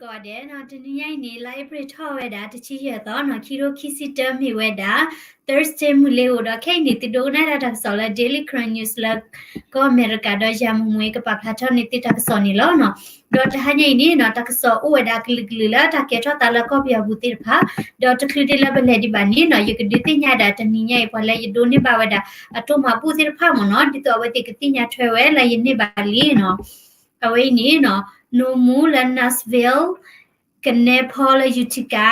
ကိးဂၤဒဲးနီၤ, တနံၤညါအံၤန့ၣ် လါအ့ဖြ့ၣ်ထီၣ်ဝဲဒၣ် တဆံယဲၢ်သီနီၤ, ခံထိခံဆံတၢ မ့ၢ်ဝဲဒၣ် Thursday မုၢ်လ့ၤဧိၤဒီး ခဲအံၤန့ၣ် သုဒိကနၣ်ဒၣ်တၢ်ကစီၣ်လၢ Daily Karen News လၢကီၢ်အမဲရကၤ ဒီးယၤမုၢ်မုၢ်အံၤ ကပာ်ဖျါထီၣ်န့ၢ်သုတၢ်ကစီၣ်န့ၣ်လီၤနီၤ. ဒီးတဟါညါအံၤန့ၣ်နီၤ, တၢ်ကစီၣ်အိၣ်ဝဲဒၣ်အကလုာ်ကလုာ်လၢတၢ်ကဲထီၣ်သးလၢကီၢ်ပယီၤပူၤသ့ၣ်တဖၣ်, ဒီးတချုးဒ်လၢပလဲၤဒံးဘၣ်န့ၣ်နီၤ, ယကဒုးသ့ၣ်ညါဒၣ်တနံၤညါအံၤ ပှၤလၢယဒိးန့ၢ်ဘၣ်ဝဲဒၣ် အတိၢ်မၤဘူၣ်သ့ၣ်တဖၣ်မ့ၢ်နီၤ, ဒ်သိးအဝဲသ့ၣ်ကသ့ၣ်ညါထွဲဝဲလၢယန့ၢ်ဘၣ်လံနီၤ. အဝဲအံၤန့ၣ်နီၤ, နိမူလၢ Nashville, ကနဲဖီလၢ Utica,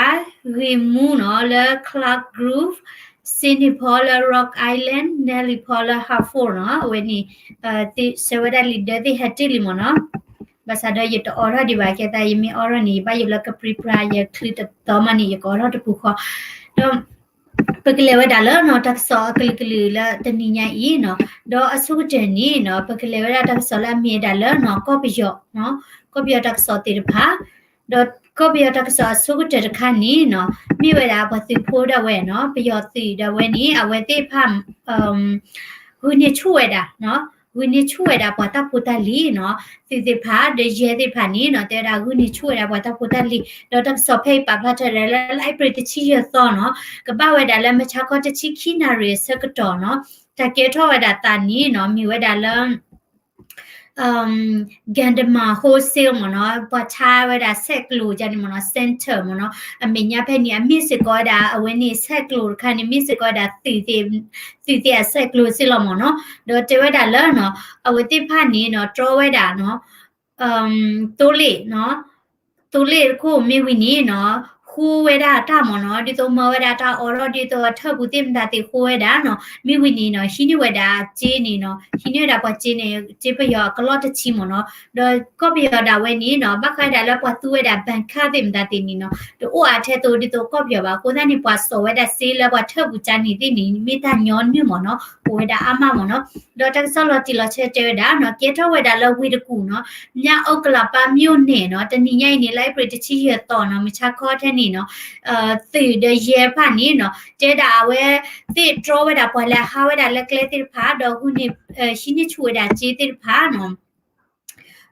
ဂ့ၤမူနီၤ လၢ Clark Grove, စ့န့ၣ်ဖီလၢ Rock Island, နဲလံဖီလၢ Hartford နီၤ. အဝဲန့ၣ် သ့ၣ်ဆၢဝဲဒၣ်လံာ်ဒၢသ့ၣ်ဟဲတ့ၢ်လံမ့ၢ်နီၤ. ဘၣ်ဆၣ်ဒီးယတအိးထီၣ်ဒံးဘၣ်, ကဲသးယမ့ၢ်အိးထီၣ်န့ၣ် ယဘၣ်ယိၣ်လၢကပြံပြါ ယချုးတသီမးန့ၣ် ယကအိးထီၣ်တပူၤဃီ. ဒီး ပကလဲၤဝဲဒၣ်လၢနီၤ တၢ်ကစီၣ်အကလုာ်ကလုာ်လၢတနံၤညါအံၤနီၤ, ဒီးအဆိကတၢၢ်န့ၣ်နီၤ ပကလဲၤဝဲဒၣ်တၢ်ကစီၣ်လၢအမ့ၢ်ဝဲဒၣ်လၢနီၤ ကီၢ်ပယီၤ, ကီၢ်ပယီၤတၢ်ကစီၣ်သ့ၣ်တဖၣ်, ဒီးကီၢ်ပယီၤတၢ်ကစီၣ်အဆိကတၢၢ်တခါန့ၣ်နီၤ မ့ၢ်ဝဲဒၣ်ပှၤသုးဖိဒၣ်ဝဲနီၤ, ပယီၤသုးဒၣ်ဝဲန့ၣ် အဝဲသ့ၣ်တဖၣ် ဂုာ်န့ၢ်ဆူၣ်ဝဲဒၣ် ဂုာ်န့ၢ်ဆူၣ်ဝဲဒၣ်ပှၤတၢ်ဖိတၢ်လံၤနီၤ, သုးသ့ၣ်တဖၣ် ဒီးရဲသ့ၣ်တဖၣ်န့ၣ်နီၤ တဲဝဲဒၣ်ဂုာ်န့ၢ်ဆူၣ်ဝဲဒၣ်ပှၤတၢ်ဖိတၢ်လံၤ, ဒီးတၢ်ကစီၣ်ဖဲအံၤပာ်ဖျါထီၣ်ဒၣ်လၢ လါအ့ဖြ့ၣ်တဆံယဲၢ်သီနီၤ, ကဘၣ်ဝဲဒၣ်လၢမုၢ်ဆါခီတဆံခံနၣ်ရံၣ်အဆၢကတီၢ်နီၤ, တၢ်ကဲထီၣ်ဝဲဒၣ်သးန့ၣ်နီၤ မ့ၢ်ဝဲဒၣ်လၢ Gandama Wholesale မ့ၢ်နီၤ, ပှၤဆါဝဲဒၣ်ဆဲးကျိးန့ၣ်မ့ၢ်နီၤ, center မ့ၢ်နီၤ, အမဲာ်ညါဖဲန့ၣ် အမ့ၢ်စ့ၢ်ကီးဝဲဒၣ် အဝဲန့ၣ်ဆဲးကျိးတခါန့ၣ် မ့ၢ်စ့ၢ်ကီးဝဲဒၣ် သုးသ့ၣ်အဆဲးကျိးစ့ၢ်လီၤမ့ၢ်နီၤ, ဒီးတဲဝဲဒၣ်လၢနီၤ အဝဲသ့ၣ်တဖၣ်န့ၣ်နီၤ တြီဝဲဒၣ်နီၤ သိလ့ၣ်နီၤ, သိလ့ၣ်တခိၣ်မ့ၢ်ဝံၤန့ၣ်နီၤ ဃိဝဲဒၣ်တၢ်မ့ၢ်နီၤ, ဒ်သိးမၢဝဲဒၣ်တၢ်အိးထီၣ် ဒ်သိးအထၢၣ်ပူၤသ့ၣ်မတၤသ့ၣ်ဃိဝဲဒၣ်နီၤ, မ့ၢ်ဝံၤန့ၣ်နီၤ ဟံးန့ၢ်ဝဲဒၣ်စ့န့ၣ်နီၤ, ဟံးန့ၢ်ဝဲဒၣ်ပှၤစ့န့ၣ် စ့ပယီၤအကလီၢ်တဆံမ့ၢ်နီၤ, ဒီးကီၢ်ပယီၤဒၣ်ဝဲန့ၣ်နီၤ ဘၣ်ဃးဒၣ်လၢပှၤသူဝဲဒၣ် ဘဏ်ခၣ်သ့ၣ်မတၤသ့ၣ်န့ၣ်နီၤ တအိၣ်အါထဲသိးဒ်သိးကီၢ်ပယီၤဘၣ်, အဃိသတးန့ၣ် ပှၤစိာ်ဝဲဒၣ်စ့လၢပှၤထၢၣ်ပူၤကၠါန့ၣ်သ့ၣ်န့ၣ် မ့ၢ်တၢ်ညီနုၢ်မ့ၢ်နီၤ, အိၣ်ဝဲဒၣ်အါမးမ့ၢ်နီၤ, ဒီးတၢ်ကစီၣ်လီၤတံၢ်လီၤဆဲးတဲဝဲဒၣ်နီၤ ကဲထီၣ်ဝဲဒၣ်လၢဝ့ၢ်တကူၣ်နီၤ မြောက်ဥက္ကလာပမြို့နယ်နီၤ, တနံၤညါအံၤန့ၣ် လါအ့ဖြ့ၣ်တဆံယဲၢ်သီနီၤ မုၢ်ဆါခီထဲန့ၣ်နီၤ သုးဒီးယဲၢ်တဖၣ်န့ၣ်နီၤ တဲဒၣ်အဝဲသ့ၣ်တြီဝဲဒၣ်ပှၤလၢအဟးဝဲဒၣ်လၢကျဲသ့ၣ်တဖၣ် ဒီးဂုာ်န့ၢ် ဟံးန့ၢ်ဆူၣ်ဝဲဒၣ်စ့သ့ၣ်တဖၣ်နီၤ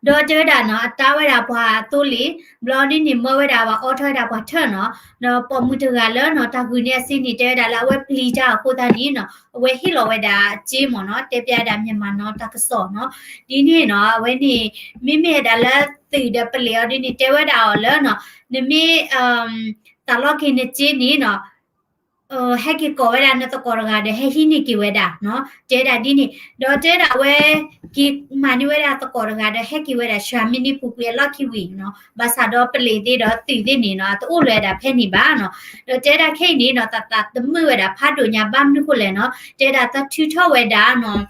ဒီးတဲဝဲဒၣ်နီၤ အတၢ်ဝဲဒၣ်ပှၤသိလ့ၣ် ဘျီဒ်န့ၣ် မၢဝဲဒၣ်ပှၤအိးထီၣ်ဝဲဒၣ်ပှၤထၢၣ်နီၤ, ဒီးပိာ်မုၣ်တဂၤလၢနီၤ တၢ်ဂုာ်န့ၢ်အစ့န့ၣ် တဲဝဲဒၣ်လၢအဝဲပျံၤတၢ်အဃိသတးန့ၣ်နီၤ အဝဲဟ့ၣ်လီၤဝဲဒၣ်စ့မ့ၢ်နီၤ, တဲပျးဒၣ် Myanmar Now တၢ်ကစီၣ်နီၤ, ဒ်န့ၣ်နီၤ အဝဲန့ၣ် မ့မ့ၢ်ဝဲဒၣ်လၢသုးဒီးပလံၤအီၤဒ်န့ၣ် တဲဝဲဒၣ်အီၤလၢနီၤ နမ့ၢ် သးလီက့ၤနစ့န့ၣ်နီၤ ဟဲက့ၤကိးဝဲဒၣ်နသကိးတဂၤဒီး ဟဲဟံးန့ၢ်က့ၤဝဲဒၣ်နီၤ, တဲဒၣ်ဒ်န့ၣ်, ဒီးတဲဒၣ်ဝဲ က့ၤမၤန့ၢ်ဝဲဒၣ်သကိးတဂၤဒီး ဟဲက့ၤဝဲဒၣ် ဆှၢမံၤနံၤပူၤကွံာ်အလီၢ်ခံဝံၤနီၤ, ဘၣ်ဆၣ်ဒီးပလံၤသ့ၣ်ဒီးသုးသ့ၣ်န့ၣ်နီၤ အတအိၣ်လၢၤဝဲဒၣ်ဖဲန့ၣ်ဘၣ်နီၤ, ဒီးတဲဒၣ်ခဲအံၤန့ၣ်နီၤ သးသးသမုာ်ဝဲဒၣ်ဖးဒိၣ်ညါ ဘၣ်မနုၤဃိလဲၣ်နီၤ, တဲဒၣ်သးထုးထီၣ်ဝဲဒၣ်နီၤ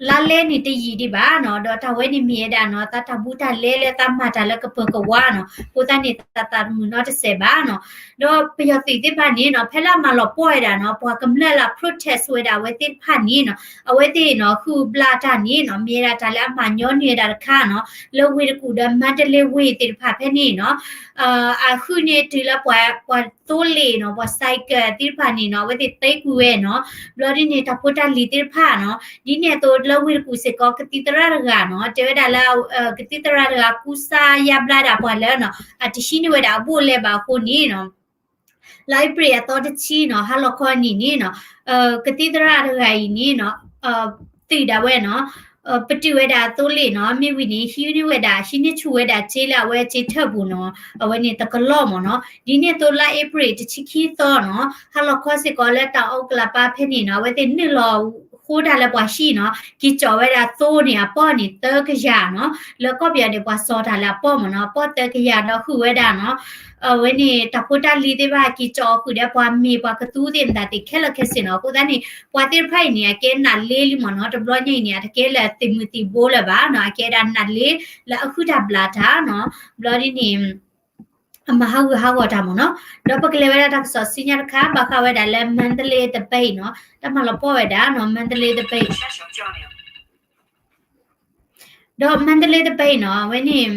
လါလဲန့ၣ်တယံာ်ဒံးဘၣ်နီၤ, ဒီးတၢ်ဝဲန့ၣ်မ့ၢ်ဝဲဒၣ်နီၤ သးတၢ်ဘူးတၢ်လဲလၢသးမၤတၢ်လၢကပၢၤကဝါနီၤ, အဃိသတးန့ၣ် သးသးတမုာ်နီတစဲးဘၣ်နီၤ, ဒီးပယီၤသုးသ့ၣ်တဖၣ်န့ၣ်နီၤ ဖဲလၢအမၤလီၤပှီၢ်ဝဲဒၣ်နီၤ ပှၤကမျၢၢ်လၢ protest ဝဲဒၣ်အဝဲသ့ၣ်တဖၣ်န့ၣ်နီၤ အဝဲသ့ၣ်နီၤ ဃုဘျၣ်တၢ်န့ၣ်နီၤ မ့ၢ်ဝဲဒၣ်တၢ်လၢအမၤညီနုၢ်ဝဲဒၣ်တခါနီၤ, လၢဝ့ၢ်တကူၣ်ဒီးမါတလ့ဝ့ၢ်သ့ၣ်တဖၣ်ဖဲန့ၣ်နီၤ အဃုန့ၢ်တုၤလၢပှၤ ပှၤသိလ့ၣ်နီၤ ပှၤ cycle သ့ၣ်တဖၣ်န့ၣ်နီၤ အဝဲသ့ၣ်သ့ကွံာ်ဝဲနီၤ, ဘျီဒ်န့ၣ် တၢ်ဖိတၢ်လံၤသ့ၣ်တဖၣ်နီၤ ဒ်န့ၣ်အသိးလၢဝ့ၢ်တကူၣ်စ့ၢ်ကီး ကသံၣ်သရၣ်တဂၤနီၤ တဲဝဲဒၣ်လၢ ကသံၣ်သရၣ်တဂၤကူစါယါဘျါဒၣ်ပှၤလၢနီၤ အတဟံးန့ၢ်ဝဲဒၣ်အဘူးအလဲဘၣ်အဃိန့ၣ်နီၤ လါအ့ဖြ့ၣ်အသီတဆံနီၤ ဟါလီၤခီအနံၤန့ၣ်နီၤ ကသံၣ်သရၣ်တဂၤအံၤန့ၣ်နီၤ သုးဒၣ်ဝဲနီၤ ပတုာ်ဝဲဒၣ်သိလ့ၣ်နီၤ မ့ၢ်ဝံၤန့ၣ် ဟံးန့ၢ်ဝဲဒၣ် ဟံးန့ၢ်ဆူၣ်ဝဲဒၣ်စ့လၢအဝဲစ့ထၢၣ်ပူၤနီၤ အဝဲန့ၣ်တကလီၢ်မ့ၢ်နီၤ ဒ်န့ၣ်အသိးလါအ့ဖြ့ၣ်တဆံခံသီနီၤ ဟါလီၤခီစ့ၢ်ကီးလၢတၢ်အိၣ်ကလးပါဖဲန့ၣ်နီၤ အဝဲသ့ၣ်နုာ်လီၤဃိတၢ်လၢပှၤဟံၣ်နီၤ က့ၤကၠီးဝဲဒၣ်သိန့ၣ် အပီၢ်န့ၣ်သၢကယၤနီၤ လၢကီၢ်ပယီၤန့ၣ် ပှၤစီၤတၢ်လၢအပီၢ်မ့ၢ်နီၤ အပီၢ်သၢကယၤဒီးဃုာ်ဝဲဒၣ်နီၤ အဝဲန့ၣ် တၢ်ဖိတၢ်လံၤသ့ၣ်တဖၣ် က့ၤကၠီးအီၤဃုာ်ဒီးပှၤမ့ၢ်ပှၤကသူသ့ၣ်မတၤသ့ၣ်ခဲလၢာ်ခဲဆ့နီၤ အဃိသတးန့ၣ် ပှၤသ့ၣ်တဖၣ်အံၤန့ၣ် အကဲနးလ့လံမ့ၢ်နီၤ တဘျီညါအံၤန့ၣ် အတကဲလၢသုးမုၢ်သံၣ်ဘိလၢၤဘၣ်နီၤ အကဲဒၣ်နးလ့လၢအဟုၣ်တၢ်ဘျးတၢ်နီၤ ဘျီဒ်န့ၣ် အမၤဟးဂူာ်ဟးဂီၤတၢ်မ့ၢ်နီၤ ဒီးပကလဲၤဝဲဒၣ်တၢ်ကစီၣ်ဆူညါတခါ ဘၣ်ဃးဝဲဒၣ်လၢ Mandalay တဘ့၁်နီၤ တၢ်မၤလီၤပှီၢ်ဝဲဒၣ်နီၤ Mandalay တဘ့၁် ဒီး Mandalay တဘ့၁်နီၤ အဝဲန့ၣ်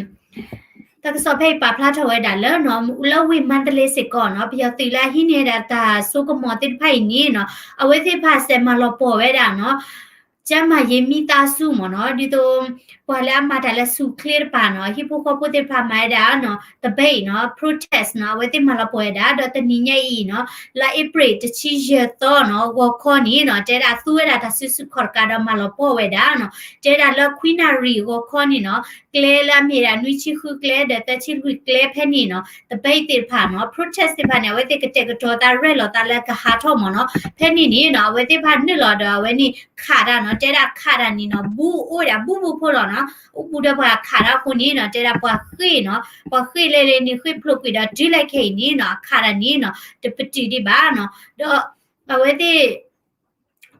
တၢ်ကစီၣ်ဖဲအံၤပာ်ဖျါထီၣ်ဝဲဒၣ်လၢနီၤ လၢဝ့ၢ် Mandalay စ့ၢ်ကီးနီၤ ပယီၤသုးလၢအဟံးန့ၢ်ဒၣ်တၢ်စိကမီၤသ့ၣ်တဖၣ်အံၤန့ၣ်နီၤ အဝဲသ့ၣ်တဖၣ်စဲးမၤလီၤပှီၢ်ဝဲဒၣ်နီၤ ကျန်းမာရေးမိသားစုမ့ၢ်နီၤ, ဒ်သိး ပှၤလၢအမၤတၢ်လၢဆူၣ်ချ့တဖၣ်နီၤ, ဟံၣ်ဖိဃီဖိသ့ၣ်တဖၣ်မၤဝဲဒၣ်နီၤ debate နီၤ, protest နီၤ, အဝဲသ့ၣ်မၤလီၤပှီၢ်ဝဲဒၣ်, ဒီးတနံၤညါအံၤနီၤ လါအ့ဖြ့ၣ်တဆံယဲၢ်သီနီၤ ဂီၤခီန့ၣ်နီၤ တဲဝဲဒၣ်သူဝဲဒၣ်တၢ်စုဆူၣ်ခီၣ်တကးဒီးမၤလီၤပှီၢ်ဝဲဒၣ်နီၤ, တဲဝဲဒၣ်လၢခွံနၣ်ရံၣ်ဂီၤခီန့ၣ်နီၤ ကျဲလၢအမ့ၢ်ဒၣ်နွံဆံဃုကျဲဒီးသၢဆံလွံၢ်ကျဲဖဲန့ၣ်နီၤ debate သ့ၣ်တဖၣ်နီၤ protest သ့ၣ်တဖၣ်န့ၣ် အဝဲသ့ၣ်ကတဲာ်ကတီၤသးရဲၣ်လီၤသးလၢကဟးထီၣ်မ့ၢ်နီၤ, ဖဲန့ၣ်န့ၣ်နီၤ အဝဲသ့ၣ်တဖၣ်နုာ်လီၤဒီးအဝဲန့ၣ်ခးတၢ်နီၤ, တဲဒၣ်ခးတၢ်န့ၣ်နီၤ ဘူးအိၣ်ဒၣ်ဘူးဘူးဖိလီၤနီၤ, အိၣ်ဘူးဒီးပှၤခးတၢ်အဃိန့ၣ်နီၤ တဲဒၣ်ပှၤဃ့ၢ်နီၤ, ပှၤဃ့ၢ်လဲၤလဲၤန့ၣ် ဃ့ၢ်ဖျိးကွံာ်ဒီးတုၤလၢခဲအံၤန့ၣ်နီၤ အခးတၢ်န့ၣ်နီၤ တပတုာ်ဒံးဘၣ်နီၤ, ဒီးအဝဲသ့ၣ်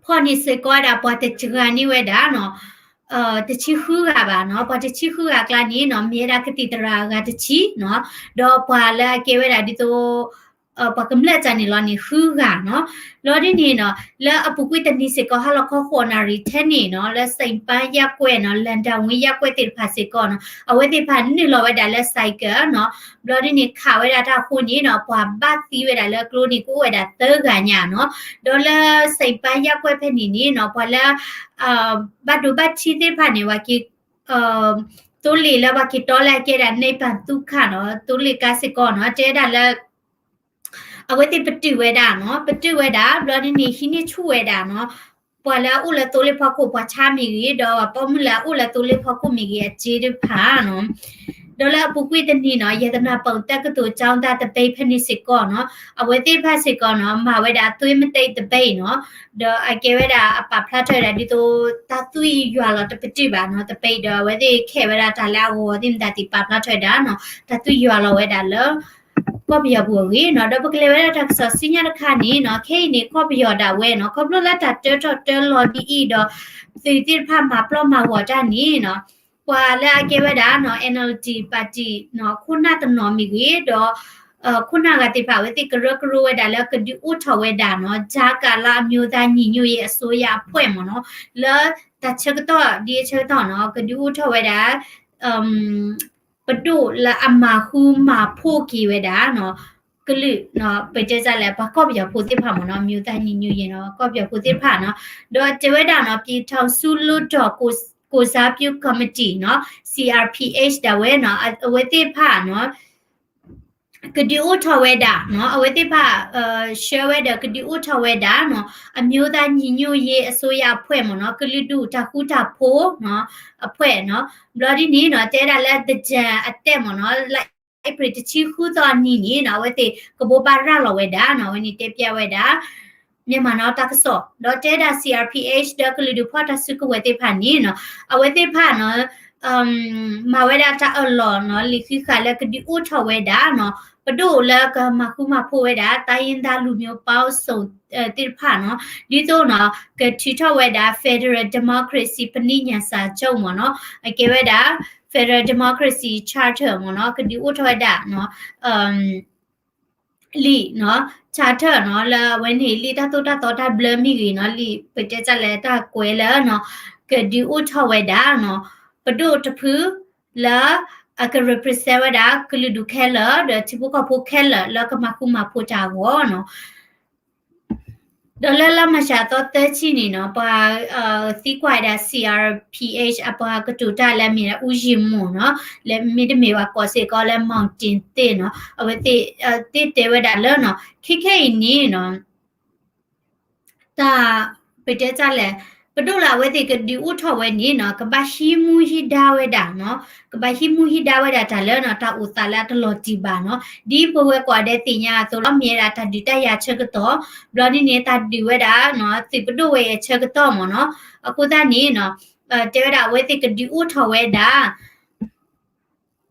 ဖီၣ်န့ၢ်စ့ၢ်ကီးဝဲဒၣ်ပှၤတစှၤန့ၢ်ဝဲဒၣ်နီၤ တဆံဃုဂၤဘၣ်နီၤ, ပှၤတဆံဃုဂၤအကျါန့ၣ်နီၤ မ့ၢ်ဝဲဒၣ်ကသံၣ်သရၣ်အဂၤတဆံနီၤ, ဒီးပှၤလၢအကဲဝဲဒၣ်ဒ်သိး ပှၤကမျၢၢ်တၢ်န့ၣ်လီၤန့ၣ် ဃုဂၤနီၤ, ဘျီဒ်န့ၣ်နီၤ လၢအပူၤကွံာ်တနံၤစ့ၢ်ကီး ဟါလီၤခီဃိးနၣ်ရံၣ်ထဲန့ၣ်နီၤ လၢ Saint Paul ရပ်ကွက်နီၤ လၣ်ဒၤဝံရပ်ကွက်သ့ၣ်တဖၣ်စ့ၢ်ကီးနီၤ အဝဲသ့ၣ်တဖၣ်နုာ်လီၤဝဲဒၣ်လၢ ဆိုင်ကယ်နီၤ, ဘျီဒ်န့ၣ်ခးဝဲဒၣ်တၢ်အဃိန့ၣ်နီၤ ပှၤဘၣ်သံဝဲဒၣ်လၢကျိန့ၣ် ကအိၣ်ဝဲဒၣ်သၢဂၤညါနီၤ, ဒီးလၢ Saint Paul ရပ်ကွက်ဖဲန့ၣ်န့ၣ်နီၤ ပှၤလၢ ဘၣ်ဒိဘၣ်ထံးသ့ၣ်တဖၣ်န့ၣ် ပှၤက့ၤ သိလ့ၣ်လၢပှၤက့ၤတီလၢအကဲဒၣ် နံၣ်ပၣ်သူခၣ်နီၤ သိလ့ၣ်ကါစ့ၢ်ကီးနီၤ တဲဒၣ်လၢ အဝဲသ့ၣ်ပတုာ်ဝဲဒၣ်နီၤ, ပတုာ်ဝဲဒၣ် ဘျီဒ်န့ၣ် ဟံးန့ၢ်ဆူၣ်ဝဲဒၣ်နီၤ, ပှၤလၢအအိၣ်လၢသိလ့ၣ်ဖီခိၣ် ပှၤဆါမ့ၢ်ဂ့ၤ ဒီးပိာ်မုၣ်လၢအအိၣ်လၢသိလ့ၣ်ဖီခိၣ်မ့ၢ်ဂ့ၤ အစ့တဖၣ်နီၤ, ဒီးလၢအပူၤကွံာ်တနံၤနီၤ ရတနာပုံတက္ကသိုလ်ကျောင်းသားသပိတ်ဖဲန့ၣ်စ့ၢ်ကီးနီၤ, အဝဲသ့ၣ်တဖၣ်စ့ၢ်ကီးနီၤ မၤဝဲဒၣ် သွေးမတိတ်သပိတ်နီၤ, ဒီးအကဲဝဲဒၣ်အပာ်ဖျါထီၣ်ဝဲဒၣ်ဒ်သိး တၢ်သွံၣ်ယွၤလီၤတပတုာ်ဘၣ်နီၤ သပိတ် ဒီးအဝဲသ့ၣ်ခဲဝဲဒၣ်တၢ်လၢအဂီၤသ့ၣ်မတၤသ့ၣ်ပာ်ဖျါထီၣ်ဝဲဒၣ်နီၤ တၢ်သွံၣ်ယွၤလီၤဝဲဒၣ်လၢ ကီၢ်ပယီၤပူၤအဂ့ၢ်နီၤ, ဒီးပကလဲၤဝဲဒၣ်တၢ်ကစီၣ်ဆူညါတခါန့ၣ်နီၤ, ခဲအံၤန့ၣ် ကီၢ်ပယီၤဒၣ်ဝဲနီၤ ခီဖျိလၢတၢ်တၢထီၣ်တၢလီၤဒ်အံၤဒီး သုးသ့ၣ်တဖၣ်မၤပျီမၤဂီၤတၢ်န့ၣ်နီၤ, ပှၤလၢအကဲဝဲဒၣ်နီၤ NLD party နီၤ ခိၣ်နၢ်တနီၤမ့ၢ်ဂ့ၤ ဒီး ခိၣ်နၢ်ဂၤသ့ၣ်တဖၣ် အဝဲသ့ၣ်ကရၢကရိဝဲဒၣ်လၢကဒုးအိၣ်ထီၣ်ဝဲဒၣ်နီၤ ကြားကာလအမျိုးသားညီညွတ်ရေးအစိုးရအဖွဲ့မ့ၢ်နီၤ, လၢတၢ်ဆၢကတီၢ်ဒ်အဆၢကတီၢ်နီၤ ကဒုးအိၣ်ထီၣ်ဝဲဒၣ် ပဒိၣ်လၢအမၤဃူမၤဖိးက့ၤဝဲဒၣ်နီၤ ကလုာ်နီၤ ပတဲတၢ်လဲၣ် ပှၤကီၢ်ပယီၤဖိသ့ၣ်တဖၣ်မ့ၢ်နီၤ မျိုးသားညီညွတ်ရေးနီၤ ကီၢ်ပယီၤဖိသ့ၣ်တဖၣ်နီၤ, ဒီးတဲဝဲဒၣ်နီၤ ပြည်ထောင်စုလွှတ်တော်ကိုယ်စားပြုကော်မတီနီၤ CRPH ဒၣ်ဝဲနီၤ အဝဲသ့ၣ်တဖၣ်နီၤ ကဒုးအိၣ်ထီၣ်ဝဲဒၣ်နီၤ အဝဲသ့ၣ်တဖၣ် ဆှၢဝဲဒီးကဒုးအိၣ်ထီၣ်ဝဲဒၣ်နီၤ အမျိုးသားညီညွတ်ရေးအစိုးရအဖွဲ့မ့ၢ်နီၤ ကလုာ်ဒူၣ်တၢ်ဃူတၢ်ဖိးနီၤ အဖွဲ့နီၤ ဘျီဒ်န့ၣ်နီၤ တဲဒၣ်လၢ သင်္ကြန်အတက်မ့ၢ်နီၤ လါအ့ဖြ့ၣ်တဆံဃုသီအနံၤန့ၣ်နီၤ အဝဲသ့ၣ်ကဘိးဘၣ်ရၤလီၤဝဲဒၣ်နီၤ အဝဲန့ၣ်တဲပျးဝဲဒၣ် မြန်မာ့နီၤ တၢ်ကစီၣ် ဒီးတဲဒၣ် CRPH ဒီးကလုာ်ဒူၣ်ဖီၣ်တၢ်စုကဝဲၤသ့ၣ်တဖၣ်န့ၣ်နီၤ အဝဲသ့ၣ်တဖၣ်နီၤ မၤဝဲဒၣ်တၢ်အၢၣ်လီၤနီၤ လံာ်ဃံးဃာ်လၢကဒုးအိၣ်ထီၣ်ဝဲဒၣ်နီၤ ပဒိၣ်လၢကမၤဃူမၤဖိးဝဲဒၣ် တိုင်းရင်းသားလူမျိုးပေါင်းစုံ သ့ၣ်တဖၣ်နီၤ ဒ်သိးနီၤ ကထုးထီၣ်ဝဲဒၣ် Federal Democracy ပနိညာဉ်စာချုပ်မ့ၢ်နီၤ အကဲဝဲဒၣ် Federal Democracy Charter မ့ၢ်နီၤ ကဒုးအိၣ်ထီၣ်ဝဲဒၣ်နီၤ လံာ်နီၤ charter နီၤ လၢအဝဲန့ၣ် လံာ်တၢ်သိၣ်တၢ်သီတၢ်ဘျၢမ့ၢ်ဂ့ၤနီၤ လံာ်ပတဲတၢ်လၢတၢ်ကွဲးလၢနီၤ ကဒုးအိၣ်ထီၣ်ဝဲဒၣ်နီၤ ပဒိၣ်တဖု လၢအက represent ဝဲဒၣ် ကလုာ်ဒူၣ်ခဲလၢာ် ဒီးထံဖိကီၢ်ဖိခဲလၢာ်လၢကမၤဃူမၤဖိးတၢ်အဂီၢ်နီၤ ဒီးလၢလါမၢ်ၡးအသီသၢဆံန့ၣ်နီၤ ပှၤသံကွၢ်ဝဲဒၣ် CRPH အပှၤကတိၤတၢ်လၢအမ့ၢ်ဒၣ် ဦးရည်မွန်နီၤ လၢမ့တမ့ၢ်ပှၤကိးစ့ၢ်ကီးလၢ မောင်တင်သစ်နီၤ အဝဲသ့ၣ်တဲဝဲဒၣ်လၢနီၤ ခဲခဲအံၤန့ၣ်နီၤ တၢ် ပတဲတၢ်လဲၣ် ပဒိၣ်လၢအဝဲသ့ၣ်ကဒုးအိၣ်ထီၣ်ဝဲန့ၣ်နီၤ ကဘၣ်ဟံးမူဟံးဒါဝဲဒၣ်နီၤ ကဘၣ်ဟံးမူဟံးဒါဝဲဒၣ်တၢ်လၢနီၤ တၢ်အိၣ်သးလၢအတလီၤတံၢ်ဘၣ်နီၤ ဒ်ပဝဲကိးဂၤဒဲးသ့ၣ်ညါအသိးလီၤ မ့ၢ်ဝဲဒၣ်တၢ်ဒုးတၢ်ယၤဆၢကတီၢ် ဘျီဒ်န့ၣ် တၢ်ဒုးဝဲဒၣ်နီၤ သုးပဒိၣ်ဝဲအံၤအဆၢကတီၢ်မ့ၢ်နီၤ အဃိသတးန့ၣ်နီၤ တဲဝဲဒၣ်အဝဲသ့ၣ်ကဒုးအိၣ်ထီၣ်ဝဲဒၣ်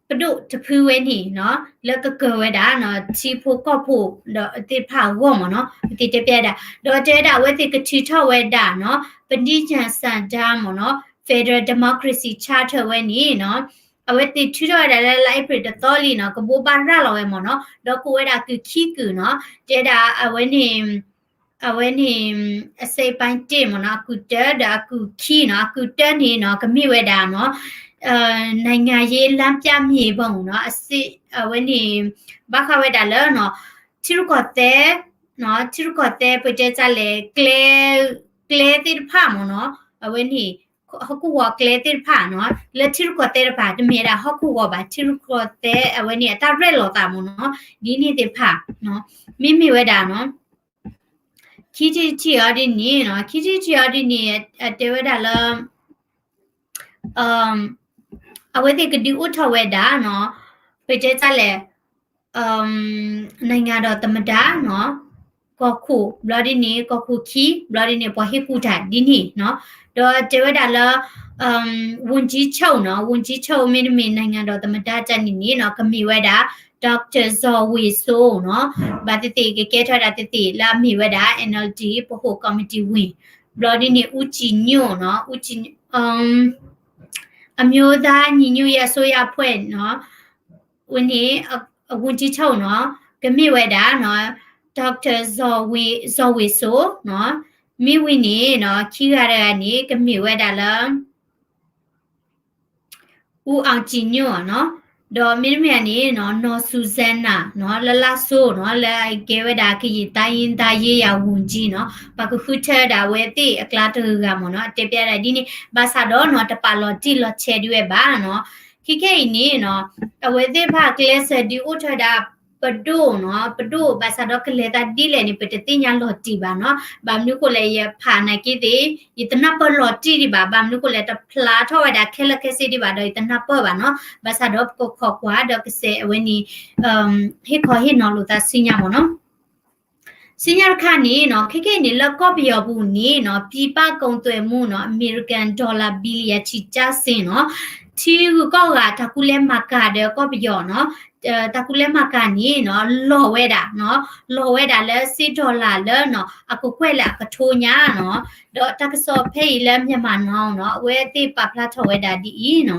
ပဒိၣ်တဖုဝဲန့ၣ်နီၤ လၢကကၢၤဝဲဒၣ်နီၤ ထံဖိကီၢ်ဖိဒီးသ့ၣ်တဖၣ်အဂီၢ်မ့ၢ်နီၤ ပသ့ၣ်တဲပျးဒၣ် ဒီးတဲဝဲဒၣ်အဝဲသ့ၣ်ကထုးထီၣ်ဝဲဒၣ်နီၤ ပနိညာဉ်စံတန်းမ့ၢ်နီၤ Federal Democracy Charter ဝဲန့ၣ်နီၤ အဝဲသ့ၣ်ထုးထီၣ်ဝဲဒၣ်လၢလါအ့ဖြ့ၣ်တသီလံနီၤ ကဘိးဘၣ်ရၤလီၤဝဲမ့ၢ်နီၤ ဒီးကိးဝဲဒၣ်ကုၢ်ခံကုၢ်နီၤ တဲဒၣ်အဝဲန့ၣ် အဝဲန့ၣ် အစိပ်ပိုင်းတစ်မ့ၢ်နီၤ အကုၢ်တၢဒီးအကုၢ်ခံနီၤ အကုၢ်တၢန့ၣ်နီၤ ကမ့ၢ်ဝဲဒၣ်နီၤ နိုင်ငံရေးလမ်းပြမြေပုံနီၤ အဝဲန့ၣ် ဘၣ်ဃးဝဲဒၣ်လၢနီၤ ထံရူၢ်ကီၢ်သဲး ထံရူၢ်ကီၢ်သဲး ပတဲတၢ်လဲၣ် ကျဲ ကျဲသ့ၣ်တဖၣ်မ့ၢ်နီၤ အဝဲန့ၣ် ဟီၣ်ခိၣ်ဂီၤအကျဲသ့ၣ်တဖၣ်နီၤ လၢထံရူၢ်ကီၢ်သဲးတဖၣ် တမ့ၢ်ဝဲဒၣ်ဟီၣ်ခိၣ်ဂီၤဘၣ် ထံရူၢ်ကီၢ်သဲးအဝဲန့ၣ် အတၢ်ရဲၣ်လီၤသးမ့ၢ်နီၤ ဒ်န့ၣ်သ့ၣ်တဖၣ် မ့မ့ၢ်ဝဲဒၣ်နီၤ ခံထံၣ်တထံၣ်အီၤဒ်န့ၣ်နီၤ ခံထံၣ်တထံၣ်အီၤဒ်န့ၣ် တဲဝဲဒၣ်လၢ အဝဲသ့ၣ်ကဒုးအိၣ်ထီၣ်ဝဲဒၣ်နီၤ ပတဲတၢ်လဲၣ် နိုင်ငံတော်သမ္မတနီၤ ကီၢ်ခိၣ် ဘျီဒ်န့ၣ် ကီၢ်ခိၣ်ခံ ဘျီဒ်န့ၣ် ပှၤဟ့ၣ်ကူၣ်တၢ်ဒ်န့ၣ်နီၤ ဒီးတဲဝဲဒၣ်လၢ ဝန်ကြီးချုပ်နီၤ ဝန်ကြီးချုပ် မ့တမ့ၢ် နိုင်ငံတော်သမ္မတ တၢ်န့ၣ်န့ၣ်နီၤ ကမ့ၢ်ဝဲဒၣ် Doctor ဇော်ဝေစိုးနီၤ ဘၣ်သ့ၣ်သ့ၣ်ကကဲထီၣ်ဒၣ်သ့ၣ်သ့ၣ်လၢအမ့ၢ်ဝဲဒၣ် NLD ဗဟိုကော်မတီဝင် ဘျီဒ်န့ၣ် ဦးကြည်ညိုနီၤ ဦးကြည် အမျိုးသားညီညွတ်ရေးအစိုးရအဖွဲ့နီၤ ဝဲန့ၣ် ဝန်ကြီးချုပ်နီၤ ကမ့ၢ်ဝဲဒၣ်နီၤ Doctor ဇော်ဝေစိုးနီၤ မ့ၢ်ဝံၤန့ၣ်နီၤ ခံဂၤတဂၤန့ၣ် ကမ့ၢ်ဝဲဒၣ်လၢ ဦးအောင်ကြည်ညိုနီၤ ဒီးမ့တမ့ၢ်န့ၣ်နီၤ နော်စူဇဲနၤနီၤ လၢလၢစိနီၤ လၢအကဲဝဲဒၣ် ကရင်တိုင်းရင်းသားရေးရာဝန်ကြီးနီၤ ပှၤကဃုထၢဒၣ်ဝဲသ့ၣ်အကျါတဂၤဂၤမ့ၢ်နီၤ တဲပျဲဒၣ်ဒ်န့ၣ် ဘၣ်ဆၣ်ဒီးနီၤ တပာ်လီၤတံၢ်လီၤဆဲးဒ်ဝဲဘၣ်နီၤ ခဲခဲအံၤန့ၣ်နီၤ အဝဲသ့ၣ်တဖၣ်ကျဲးစၢးဒုးအိၣ်ထီၣ်ဝဲဒၣ် ပဒိၣ်နီၤ ပဒိၣ် ဘၣ်ဆၣ်ဒီးကလဲၤသးဒ်လဲၣ်န့ၣ် ပတသ့ၣ်ညါလီၤတံၢ်ဘၣ်နီၤ ဘၣ်မနုၤဃိလဲၣ် ယဖးနာ်က့သ့ၣ် ယတနၢ်ပၢၢ်လီၤတံၢ်ဒံးဘၣ် ဘၣ်မနုၤဃိလဲၣ် တဖျါထီၣ်ဝဲဒၣ်ခဲလၢာ်ခဲဆ့ဒံးဘၣ်ဒီး ယတနၢ်ပၢၢ်ဘၣ်နီၤ ဘၣ်ဆၣ်ဒီးပကခိးကွၢ်ဒီးကစဲးအဝဲန့ၣ် ဟ့ၣ်ခီဟ့ၣ်နီၤလိာ်သးဆူညါမ့ၢ်နီၤ ဆူညါတခါန့ၣ်နီၤ ခဲခဲအံၤန့ၣ် လၢကီၢ်ပယီၤပူၤန့ၣ်နီၤ ပြည်ပကုန်သွယ်မှုနီၤ အမေရိကန်ဒေါ်လာ ဘီလီယံ ချီကျဆင်းနီၤ ထံဂုၤကီၢ်ဂၤတၢ်ကူၣ်လဲၤမၤကၤဒီးကီၢ်ပယီၤနီၤ တၢ်ကူၣ်လဲၤမၤကၤန့ၣ်နီၤ လီၤဝဲဒၣ်နီၤ လီၤဝဲဒၣ်လၢစ့ dollar လၢနီၤ အကကွဲၢ်လၢအကထိညါနီၤ ဒီးတၢ်ကစီၣ်ဖဲအံၤလၢ Myanmar Now နီၤ အဝဲသ့ၣ်ပာ်ဖျါထီၣ်ဝဲဒၣ်ဒ်အံၤနီၤ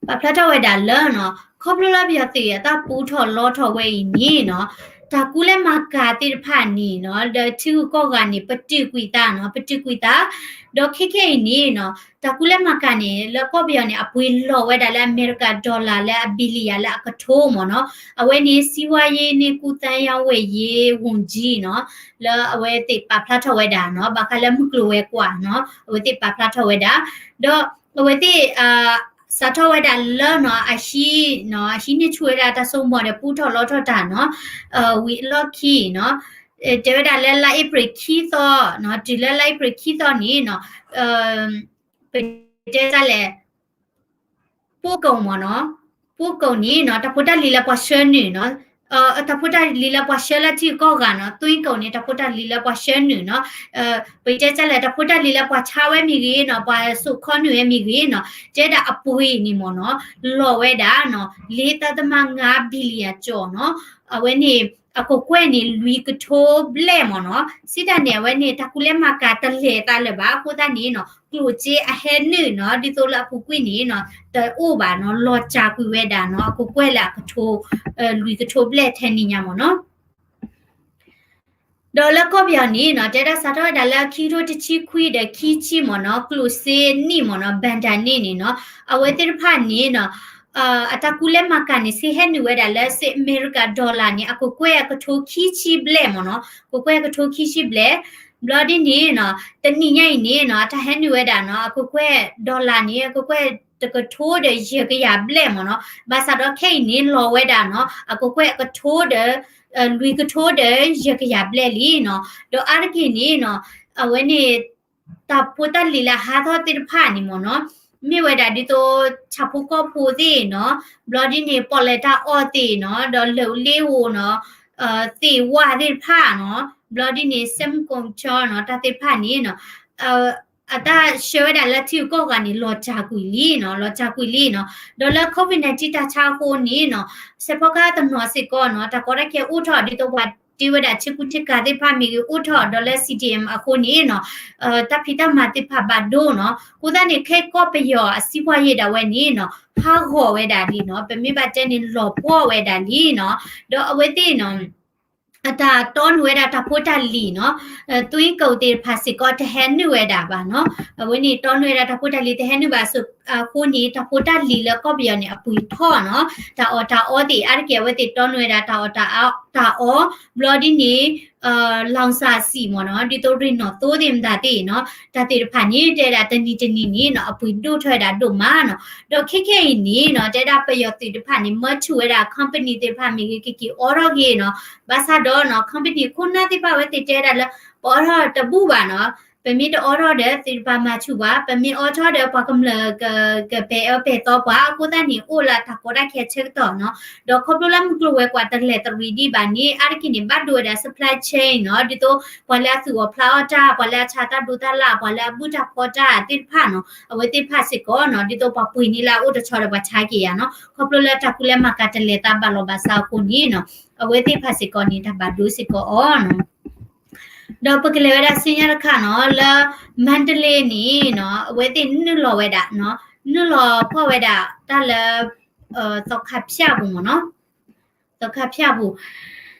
ပာ်ဖျါထီၣ်ဝဲဒၣ်လၢနီၤ ခီဖျိလၢပယီၤသုးအတၢ်ပူထီၣ်လီထီၣ်ဝဲအံၤန့ၣ်နီၤ တၢ်ကူၣ်လဲၤမၤကၤသ့ၣ်တဖၣ်န့ၣ်နီၤ ဒီးထံဂုၤကီၢ်ဂၤန့ၣ် ပတုာ်ကွံာ်သးနီၤ ပတုာ်ကွံာ်သး ဒီးခဲခဲအံၤန့ၣ်နီၤ တၢ်ကူၣ်လဲၤမၤကၤန့ၣ် လၢကီၢ်ပယီၤန့ၣ် အပှ့ၤလီၤဝဲဒၣ်လၢအမဲရကၤ dollar လၢအ billion လၢအကထိမ့ၢ်နီၤ အဝဲန့ၣ် စီးပွားရေးနှင့်ကူးသန်းရောင်းဝယ်ရေးဝန်ကြီးနီၤ လၢအဝဲသ့ၣ်ပာ်ဖျါထီၣ်ဝဲဒၣ်နီၤ ဘၣ်ဃးလၢမုၢ်ကျိၤဝဲၤကွာ်နီၤ အဝဲသ့ၣ်ပာ်ဖျါထီၣ်ဝဲဒၣ် ဒီးအဝဲသ့ၣ် စးထီၣ်ဝဲဒၣ်လၢနီၤ အဟံး အဟံးန့ၢ်ဆူၣ်ဝဲဒၣ်တၢ်စိကမီၤဒီး ပူထီၣ်လီထီၣ်တၢ်နီၤ ဝံၤအလီၢ်ခံနီၤ တဲဝဲဒၣ်လၢလါအ့ဖြ့ၣ်ခံသီနီၤ တုၤလၢလါအ့ဖြ့ၣ်ခံသီန့ၣ်နီၤ ပတဲတၢ်လဲၣ် ပို့ကုန်မ့ၢ်နီၤ ပို့ကုန်န့ၣ်နီၤ တၢ်ဖိတၢ်လံၤလၢပှၤဆှၢနုာ်နီၤ တၢ်ဖိတၢ်လံၤလၢပှၤဆှၢလၢထံဂုၤကီၢ်ဂၤနီၤ သွင်းကုန်န့ၣ် တၢ်ဖိတၢ်လံၤလၢပှၤဆှၢနုာ်နီၤ ပတဲတၢ်လဲၣ် တၢ်ဖိတၢ်လံၤလၢပှၤဆါဝဲမ့ၢ်ဂ့ၤနီၤ ပှၤစိာ်ခီနုာ်ဝဲမ့ၢ်ဂ့ၤနီၤ တဲဒၣ်အပှ့ၤန့ၣ်မ့ၢ်နီၤ လီၤဝဲဒၣ်နီၤ လေးဒသမငါး billion ကၠီနီၤ အဝဲန့ၣ် အကကွဲၢ်န့ၣ် လွံၢ်ကထိဘျဲၣ်မ့ၢ်နီၤ စံးတၢ်န့ၣ် အဝဲန့ၣ် တၢ်ကူၣ်လဲၤမၤကၤတလဲၤသးလၢၤဘၣ် အဃိသတးန့ၣ်နီၤ ကျိၣ်စ့အဟဲနုာ်နီၤ ဒ်သိးလၢအပူၤကွံာ်န့ၣ်နီၤ တအိၣ်ဘၣ်နီၤ လီၤစၢ်ကွံာ်ဝဲဒၣ်နီၤ အကကွဲၢ်လၢအကထိ လွံၢ်ကထိဘျဲၣ်ထဲန့ၣ်ညါမ့ၢ်နီၤ ဒီးလၢကီၢ်ပယီၤန့ၣ်နီၤ တဲဒၣ်စးထီၣ်ဝဲဒၣ်လၢခံကထိတဆံခွံဒီးခံဆံမ့ၢ်နီၤ ကျိၣ်စ့နံၣ်မ့ၢ်နီၤ ဘဏ္ဍာနှစ်န့ၣ်နီၤ အဝဲသ့ၣ်တဖၣ်န့ၣ်နီၤ အတၢ်ကူၣ်လဲၤမၤကၤန့ၣ် စ့ဟဲနုာ်ဝဲဒၣ်လၢစ့အမဲရကၤ dollar န့ၣ် အကကွဲၢ်အကထိခံဆံဘျဲၣ်မ့ၢ်နီၤ ကကွဲၢ်အကထိခံဆံဘျဲၣ် ဘျီဒ်န့ၣ်နီၤ တနံၤညါအံၤန့ၣ်နီၤ အတၢ်ဟဲနုာ်ဝဲဒၣ်နီၤ အကကွဲၢ် dollar န့ၣ် အကကွဲၢ်တကထိဒီးယဲၢ်ကယၤဘျဲၣ်မ့ၢ်နီၤ ဘၣ်ဆၣ်ဒီးခဲအံၤန့ၣ် လီၤဝဲဒၣ်နီၤ အကကွဲၢ်အကထိဒီး လွံၢ်ကထိဒီးယဲၢ်ကယၤဘျဲၣ်လံနီၤ ဒီးအါတက့ၢ်န့ၣ်နီၤ အဝဲန့ၣ် တၢ်ဖိတၢ်လံၤလၢအဟးထီၣ်သ့ၣ်တဖၣ်န့ၣ်မ့ၢ်နီၤ မ့ၢ်ဝဲဒၣ်ဒ်သိး ဆၣ်ဖိကီၢ်ဖိသ့ၣ်နီၤ ဘျီဒ်န့ၣ် ပီၣ်လဲၣ်တၢ်အီၣ်သ့ၣ်နီၤ ဒီးလၢၢ်လ့အိၣ်နီၤ သ့ၣ်ဝါသ့ၣ်တဖၣ်နီၤ ဘျီဒ်န့ၣ် စဲမုၢ်ကိၣ်ကၠီနီၤ တၢ်သ့ၣ်တဖၣ်န့ၣ်နီၤ အတၢ်ဆှၢဝဲဒၣ်လၢထံဂုၤကီၢ်ဂၤန့ၣ် လီၤစၢ်ကွံာ်လံနီၤ လီၤစၢ်ကွံာ်လံနီၤ ဒီးလၢ COVID nineteen တၢ်ဆါအဃိန့ၣ်နီၤ စဲးဖီကဟၣ်တနီၤစ့ၢ်ကီးနီၤ တၢ်ကီတၢ်ခဲအိၣ်ထီၣ်ဒ်သိးပှၤတ့ဝဲဒၣ်ဆ့ကူဆ့ကၤသ့ၣ်တဖၣ်မ့ၢ်ဂ့ၤအိၣ်ထီၣ် ဒီးလၢ C D M အဃိန့ၣ်နီၤ တၢ်ဖံးတၢ်မၤသ့ၣ်တဖၣ်ဘၣ်ဒိနီၤ အဃိသတးန့ၣ် ခဲကီၢ်ပယီၤအစီးပွားရေးဒၣ်ဝဲန့ၣ်နီၤ ဟးဂီၤဝဲဒၣ်လံနီၤ ပမ့ၢ်ဘၣ်တဲန့ၣ် လီၤပှီၢ်ဝဲဒၣ်လံနီၤ ဒီးအဝဲသ့ၣ်နီၤ အတၢ်တီနုာ်ဝဲဒၣ်တၢ်ဖိတၢ်လံၤနီၤ သွင်းကုန်သ့ၣ်တဖၣ်စ့ၢ်ကီးတဟဲနုာ်ဝဲဒၣ်ဘၣ်နီၤ အဝဲန့ၣ်တီနုာ်ဝဲဒၣ်တၢ်ဖိတၢ်လံၤတဟဲနုာ်ဘၣ် အဃိန့ၣ် တၢ်ဖိတၢ်လံၤလၢကီၢ်ပယီၤန့ၣ် အပှ့ၤထီၣ်နီၤ, တၢ်အီၣ်တၢ်အီသ့ၣ် အါတက့ၢ် အဝဲသ့ၣ်တီနုာ်ဝဲဒၣ် တၢ်အီၣ်တၢ်အီ, ဘျီဒ်န့ၣ် လီၤစၢ်စံၣ်မ့ၢ်နီၤ, ဒ်သိးရ့ၣ်နီၣ်သိသ့ၣ်မတၤသ့ၣ်နီၤ, တၢ်သ့ၣ်တဖၣ်န့ၣ် တဲဒၣ်တနံၤတနံၤန့ၣ်နီၤ အပှ့ၤဒိၣ်ထီၣ်ဝဲဒၣ်ဒိၣ်မးနီၤ. ဒီးခဲခဲအံၤန့ၣ်နီၤ တဲဒၣ်ပယီၤသုးတဖၣ်န့ၣ် မၢဆူၣ်ဝဲဒၣ် company သ့ၣ်တဖၣ်မ့ၢ်ဂ့ၤ ကက့ၤအီထီၣ်ဂ့ၤနီၤ, ဘၣ်ဆၣ်ဒီးနီၤ company ခိၣ်နၢ်သ့ၣ်တဖၣ် အဝဲသ့ၣ်တဲဒၣ်လၢ ပအီထီၣ်တဘူၣ်ဘၣ်နီၤ, ပမ့ၢ်တအီထီၣ်ဒီး သုတပာ်မၤဆူၣ်ဘၣ်, ပမ့ၢ်အီထီၣ်ဒီးပှၤကမျၢၢ်ကပဲာ်အၢပဲာ်သီပှၤ, အဃိသတးန့ၣ် အိၣ်လၢတၢ်ကီတၢ်ခဲဆၢကတီၢ်နီၤ. ဒီးခီဖျိလၢမုၢ်ကျိၤဝဲၤကွာ်တလဲၤတရံးဒံးဘၣ်န့ၣ် အါတက့ၢ်န့ၣ် ဘၣ်ဒိဝဲဒၣ် supply chain နီၤ, ဒ်သိးပှၤလၢအသူၣ်အီၣ်ဖျးအီၣ်တၢ်, ပှၤလၢအဆါတၢ်ဒိတၢ်လၢ်, ပှၤလၢအဘူၣ်တၢ်ဖီတၢ်သ့ၣ်တဖၣ်နီၤ, အဝဲသ့ၣ်တဖၣ်စ့ၢ်ကီးနီၤ, ဒ်သိးပှၤပှ့ၤန့ၢ်လၢအအိၣ်တဆီဒီးပှၤဆါက့ၤယၤနီၤ, ခီဖျိလၢတၢ်ကူၣ်လဲၤမၤကၤတလဲၤသးဘၣ်လီၤဘၣ်စးအဃိန့ၣ်နီၤ, အဝဲသ့ၣ်တဖၣ်စ့ၢ်ကီးန့ၣ် တၢ်ဘၣ်ဒိစ့ၢ်ကီးအီၤနီၤ. ဒီးပကလဲၤဝဲဒၣ်ဆူညါတခါနီၤ, လၢ Mandalay န့ၣ်နီၤ, အဝဲသ့ၣ်နုာ်လီၤဝဲဒၣ်နီၤ, နုာ်လီၤဖီၣ်ဝဲဒၣ်တၢ်လၢ သီခါဖၠၣ်ပူၤမ့ၢ်နီၤ, သီခါဖၠၣ်ပူၤ,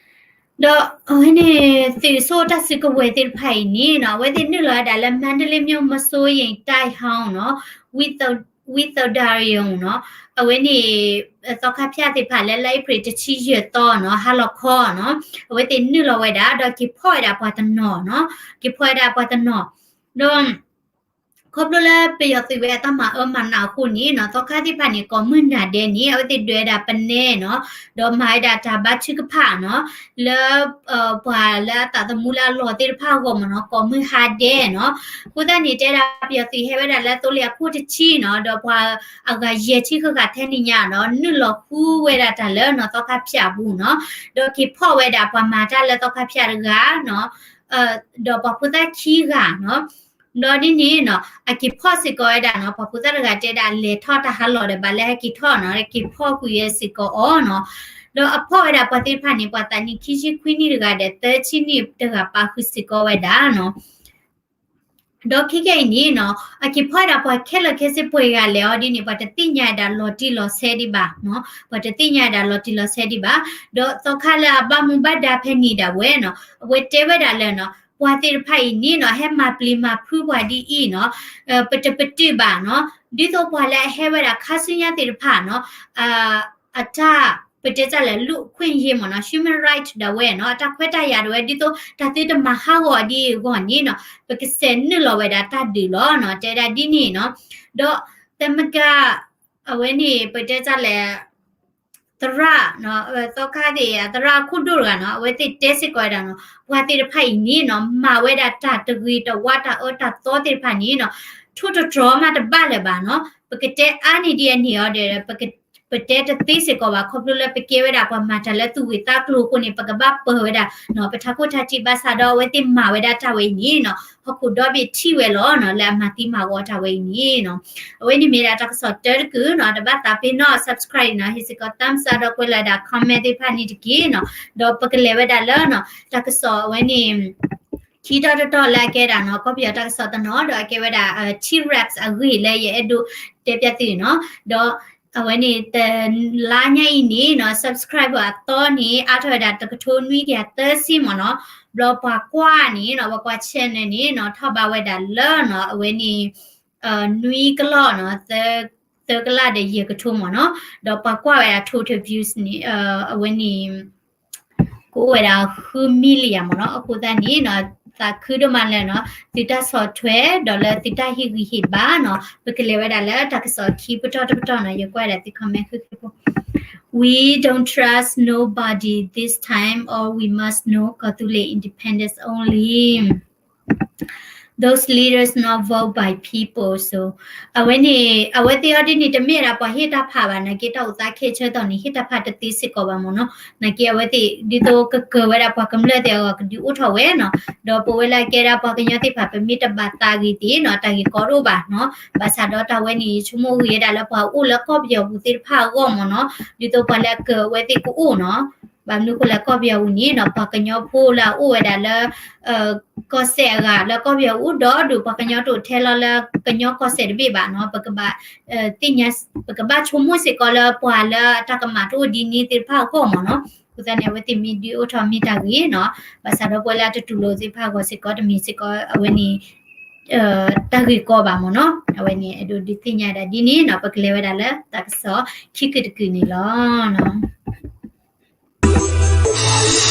ဒီးအဝဲန့ၣ် သုးဆိၣ်တၢ်စုကဝဲၤသ့ၣ်တဖၣ်အံၤန့ၣ်နီၤ, အဝဲသ့ၣ်နုာ်လီၤဝဲဒၣ်လၢ Mandalay မြို့ မစိုးရိမ်တိုက်ဟောင်းနီၤ, ဝံသိဒရီယုံနီၤ, အဝဲန့ၣ် သီခါဖၠၣ်သ့ၣ်တဖၣ်လၢ လါအ့ဖြ့ၣ် တဆံယဲၢ်သီနီၤ, ဟါလီၤခီနီၤ, အဝဲသ့ၣ်နုာ်လီၤဝဲဒၣ် ဒီးက့ၤဖီၣ်ဝဲဒၣ်ပှၤတနီၤနီၤ, က့ၤဖီၣ်ဝဲဒၣ်ပှၤတနီၤ, ဒီး ခီဖျိလၢပယီၤသုးဝဲအတၢ်မၤအၢမၤနးအဃိန့ၣ်နီၤ, သီခါသ့ၣ်တဖၣ်န့ၣ် ကိးမုၢ်နၤဒဲးန့ၣ် အဝဲသ့ၣ်ဒွဲၣ်ဝဲဒၣ်ပနဲနီၤ, ဒီးမၤဝဲဒၣ်တၢ်ဘါထုကဖၣ်နီၤ, လၢ ပှၤလၢအသးသမူလၢအလီၤသ့ၣ်တဖၣ်အဂီၢ်မ့ၢ်နီၤ, ကိးမုၢ်ဟါဒဲးနီၤ, အဃိသတးန့ၣ် တဲဒၣ်ပယီၤသုးဟဲဝဲဒၣ်လၢသိလ့ၣ်အခိၣ်တဆံနီၤ, ဒီးပှၤအဂၤယဲၢ်ဆံဃၣ်ဃၣ်ထဲန့ၣ်ညါဒီး နုာ်လီၤဃုဝဲဒၣ်တၢ်လၢနီၤ သီခါဖၠၣ်အပူၤနီၤ, ဒီးက့ၤဖီၣ်ဝဲဒၣ်ပှၤမၤတၢ်လၢသီခါဖၠၣ်တဂၤနီၤ, ဒီးပှၤဖိသၣ်ခံဂၤနီၤ, ဒီးဒ်န့ၣ်နီၤ အက့ၤဖီၣ်စ့ၢ်ကီးဝဲဒၣ်နီၤ, ပှၤဖိသၣ်တဂၤတဲဒၣ်လဲၤထီၣ်တၢ်ဟးလီၤဒီး ဘၣ်လဲၤဟဲက့ၤထီၣ်နီၤ, က့ၤဖီၣ်ကွံာ်ဝဲစ့ၢ်ကီးအီၤနီၤ, ဒီးအဖီၣ်ဝဲဒၣ်ပှၤသ့ၣ်တဖၣ်န့ၣ် ပှၤသးနံၣ်ခံဆံခွံနံၣ်တဂၤဒီး သၢဆံနံၣ်တဂၤပာ်ဃုာ်စ့ၢ်ကီးဝဲဒၣ်နီၤ. ဒီးခဲကနံၣ်အံၤန့ၣ်နီၤ, အက့ၤဖီၣ်ဝဲဒၣ်ပှၤခဲလၢာ်ခဲဆ့ပှဲၤဂၤလဲၣ်အီၤဒ်န့ၣ် ပှၤတသ့ၣ်ညါဝဲဒၣ်လီၤတံၢ်လီၤဆဲးဒံးဘၣ်နီၤ, ပှၤတသ့ၣ်ညါဝဲဒၣ်လီၤတံၢ်လီၤဆဲးဒံးဘၣ်, ဒီးသီခါလၢအဘၣ်မူဘၣ်ဒါဖဲန့ၣ်ဒၣ်ဝဲနီၤ, အဝဲတဲဝဲဒၣ်လၢနီၤ, ပှၤသ့ၣ်တဖၣ်အံၤန့ၣ်နီၤ ဟဲမၤပျံၤမၤဖုးပှၤဒ်အံၤနီၤ, ပတပတုာ်ဘၣ်နီၤ, ဒ်သိးပှၤလၢအဟဲဝဲဒၣ်ခါဆူညါသ့ၣ်တဖၣ်နီၤ, အတၢ် ပတဲတၢ်လဲၣ် လူ့အခွင့်အရေးမ့ၢ်နီၤ, human right ဒၣ်ဝဲနီၤ, အတၢ်ခွဲးတၢ်ယာ်ဒၣ်ဝဲ ဒ်သိးတၢ်သ့တမၤဟးဂီၤဒ်အံၤအဂီၢ်န့ၣ်နီၤ, ပကဆဲးနုာ်လီၤဝဲဒၣ်တၢ်ဒုးလီၤနီၤ, တဲဒၣ်ဒ်န့ၣ်နီၤ, ဒီး သမဂ အဝဲန့ၣ် ပတဲတၢ်လဲၣ် သရၣ် သီခါသ့ၣ် သရၣ်ခိၣ်ဒိၣ်တဂၤနီၤ, အဝဲသ့ၣ်တဲစ့ၢ်ကီးဝဲဒၣ်နီၤ, ပှၤသ့ၣ်တဖၣ်အံၤန့ၣ်နီၤ မၤဝဲဒၣ်တၢ်တဂ့ၤတဝါတၢ်အၢတၢ်သီသ့ၣ်တဖၣ်န့ၣ်နီၤ, ထိၣ်တတြီၤမးတဘၣ်လၢၤဘၣ်နီၤ, ပကတဲအါန့ၢ်ဒံးအန့ၣ်အီၤဒီး ပတဲတသ့စ့ၢ်ကီးဘၣ်, ခီဖျိလၢပကဲဝဲဒၣ်ပှၤမၤတၢ်လၢသူၣ်ဂ့ၤသးကျိၤအဃိန့ၣ် ပကဘၣ်ပၢၤဝဲဒၣ်နီၤ ပထးခိၣ်ထးထံး ဘၣ်ဆၣ်ဒီးအဝဲသ့ၣ်မၤဝဲဒၣ်တၢ်ဝဲအံၤန့ၣ်နီၤ ဟီၣ်ခိၣ်ဒီဘ့ၣ်ထံၣ်ဝဲလီၤနီၤ လၢအမၤသံမၤဂီၤတၢ်ဝဲအံၤန့ၣ်နီၤ. အဝဲန့ၣ်မ့ၢ်ဒၣ်တၢ်ကစီၣ်တၢတကုာ်နီၤ, တဘၣ်သးပ့ၤနီၣ် subscribe နီၤ, ဟ့ၣ်စ့ၢ်ကီး thumbs up ဒီးကွဲးလီၤဒၣ် comment သ့ၣ်တဖၣ်န့ၣ်တက့ၢ်နီၤ. ဒီးပကလဲၤဝဲဒၣ်လၢနီၤ တၢ်ကစီၣ်အဝဲန့ၣ် ခံတီၤတတီၤလၢအကဲဒၣ်နီၤ ကီၢ်ပယီၤတၢ်ကစီၣ်တနီၤ ဒီးအကဲဝဲဒၣ် T-Rex အဂ့ၢ်လၢယအဲၣ်ဒိးတဲပျၢ်သုနီၤ. ဒီးအဝဲန့ၣ် တလါညါအံၤန့ၣ်နီၤ subscriber အသီန့ၣ် အါထီၣ်ဝဲဒၣ်တကထိနွံကယၤသၢဆံမ့ၢ်နီၤ. ဘျီပှၤကွၢ်န့ၣ်နီၤ ပှၤကွၢ် channel န့ၣ်နီၤ ထီၣ်ဘးဝဲဒၣ်လၢနီၤ အဝဲန့ၣ် နွံကလီၢ်နီၤ သၢကလးဒီးယဲၢ်ကထိမ့ၢ်နီၤ. ဒီးပှၤကွၢ်ဝဲဒၣ် total views န့ၣ် အဝဲန့ၣ် ကအိၣ်ဝဲဒၣ်ဃု million မ့ၢ်နီၤ. အဃိသတးန့ၣ်နီၤ သးခုဒိၣ်မးလၢနီၤ သုတၢ်ဆီၣ်ထွဲ ဒီးလၢသုတၢ်ဟ့ၣ်ဂံၢ်ဟ့ၣ်ဘါနီၤ. ပကလဲၤဝဲဒၣ်လၢတၢ်ကစီၣ်ခံပတီၢ်တပတီၢ်နီၤ ယကွၢ်ဒၣ်သု comment ဃုဃုဖိ We don't trust nobody this time, all we must know ကီၢ်သူလ့ၤ independence only. Those leaders not vote by people, so အဝဲန့ၣ် အဝဲသ့ၣ်အီၤဒ်န့ၣ် တမ့ၢ်ဒၣ်ပှၤဟ့ၣ်တၢ်ဖးဘၣ် နာ်က့ တၢ်အိၣ်သးခဲအံၤဆၢကတီၢ်န့ၣ် ဟ့ၣ်တၢ်ဖးတသ့စ့ၢ်ကီးဘၣ်မ့ၢ်နီၤ. နာ်က့ အဝဲသ့ၣ် ဒ်သိးကကၢၤဝဲဒၣ်ပှၤကမျၢၢ်သ့ၣ်အဂီၢ် ကဒုးအိၣ်ထီၣ်ဝဲနီၤ. ဒီးပဝဲလၢအကဲဒၣ်ပှၤကညီသ့ၣ်တဖၣ် ပမ့ၢ်တဘၣ်သးဂ့ၤသ့ၣ်နီၤ တၢ်ဂ့ၢ်ကီတအိၣ်ဘၣ်နီၤ. ဘၣ်ဆၣ်ဒီးတၢ်ဝဲန့ၣ် ယဆိကမိၣ်ဂ့ၤဝဲဒၣ်လၢပှၤအိၣ်လၢကီၢ်ပယီၤပူၤသ့ၣ်တဖၣ်အဂီၢ်မ့ၢ်နီၤ, ဒ်သိးပှၤလၢအကၢၤအဝဲသ့ၣ်ကအိၣ်နီၤ. ဘၣ်မနုၤအဃိလၢကီၢ်ပယီၤပူၤန့ၣ်နီၤ ပှၤကညီဖိလၢအအိၣ်ဝဲဒၣ်လၢ ကီၢ်စဲၣ်အဂၤလၢကီၢ်ပယီၤပူၤဒီးဒုး ပှၤကညီတအိၣ်ထဲလီၤလၢကညီကီၢ်စဲၣ်တဘ့ၣ်ဘၣ်နီၤ. ပကဘၣ်သ့ၣ်ညါ ပကဘၣ်ဆိကမိၣ်စ့ၢ်ကီးလၢပှၤလၢအတၢ်ကမၣ်တအိၣ်ဒ်န့ၣ်သ့ၣ်တဖၣ်အဂီၢ်မ့ၢ်နီၤ. အဃိသတးန့ၣ် အဝဲသ့ၣ်မ့ၢ်ဒုးအိၣ်ထီၣ်မ့ၢ်တၢ်ဂ့ၤနီၤ. ဘၣ်ဆၣ်ဒီးပဝဲလၢအတတူၢ်လိာ်သ့ၣ်တဖၣ်အဂီၢ်စ့ၢ်ကီး တမ့ၢ်စ့ၢ်ကီး အဝဲန့ၣ် တၢ်ဂ့ၢ်ကီဘၣ်မ့ၢ်နီၤ. အဝဲန့ၣ် အဲၣ်ဒိးဒုးသ့ၣ်ညါဒၣ်ဒ်န့ၣ်နီၤ. ပကလဲၤဝဲဒၣ်လၢတၢ်ကစီၣ်ခံကုာ်တကုာ်န့ၣ်လီၤ.